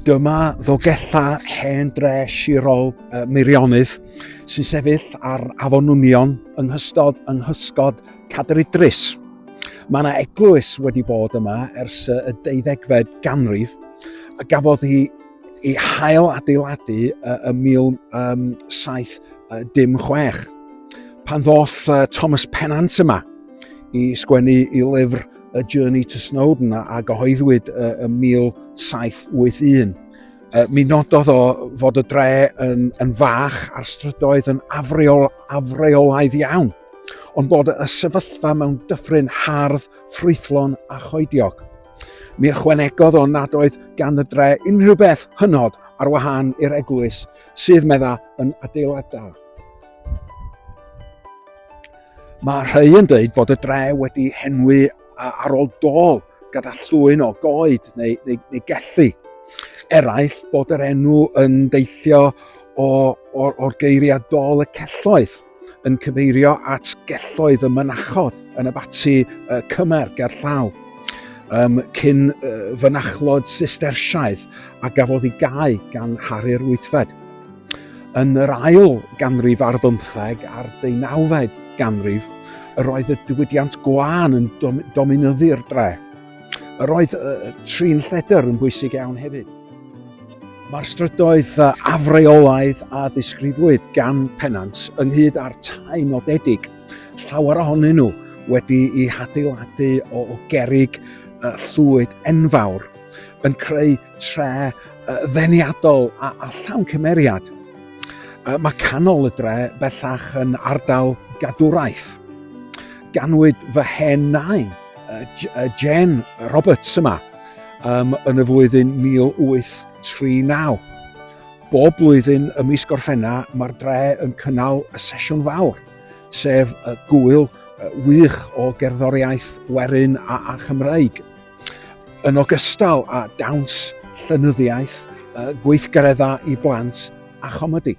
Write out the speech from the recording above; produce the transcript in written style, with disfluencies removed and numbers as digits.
Dyma Ddolgellau hen dre sirol Meirionnydd sy'n sefyll ar Afon Wnion yng nghystod yng nghysgod Cader Idris. Mae yna eglwys wedi bod yma ers y deuddegfed ganrif a gafodd hi ei hail adeiladu ym 1706. Pan ddoth Thomas Pennant yma i sgwennu i lyfr A Journey to Snowdon a, a gyhoeddwyd ym 1781. Mi nododd o fod y dre yn, yn fach a'r strydoedd yn afreol, afreolaidd iawn, ond bod y sefyllfa mewn dyffryn hardd, ffrwythlon a choediog. Mi ychwanegodd o nad oedd gan y dre unrhyw beth hynod ar wahân i'r eglwys, sydd, medda, yn adeilad da. Mae rhai yn dweud bod y dre wedi henwi ar ôl dôl gyda llwyn o goed neu, neu, neu gelli. Eraill bod yr enw yn deillio o, o'r, or geiriau dôl y celloedd yn cyfeirio at gelloedd y mynachod yn y bati uh, Cymer ger llaw um, cyn uh, fynachlod Sistersiaidd a gafodd ei gau gan Harri'r Wythfed. Yn yr ail ganrif ar bymtheg a'r deunawfed ganrif, yr oedd y diwydiant gwlân yn dom dominyddu'r dre. Yr oedd uh, trin lledr yn bwysig iawn hefyd. Mae'r strydoedd afreolaidd a ddisgrifwyd gan Pennant ynghyd â'r tai nodedig, llawer ohonyn nhw wedi eu hadeiladu o, o gerrig uh, llwyd enfawr, yn creu tre ddeniadol a, a llawn cymeriad. Mae canol y dre bellach yn ardal gadwraeth. Ganwyd fy hen nain, Jen Roberts yma, um, yn y flwyddyn 1839. Bob blwyddyn ym mis Gorffenna mae'r dre yn cynnal y sesiwn fawr, sef y gwyl wych o gerddoriaeth werin a, a Chymreig. Yn ogystal â dawns, llenyddiaeth, gweithgareddau i blant a chomedi.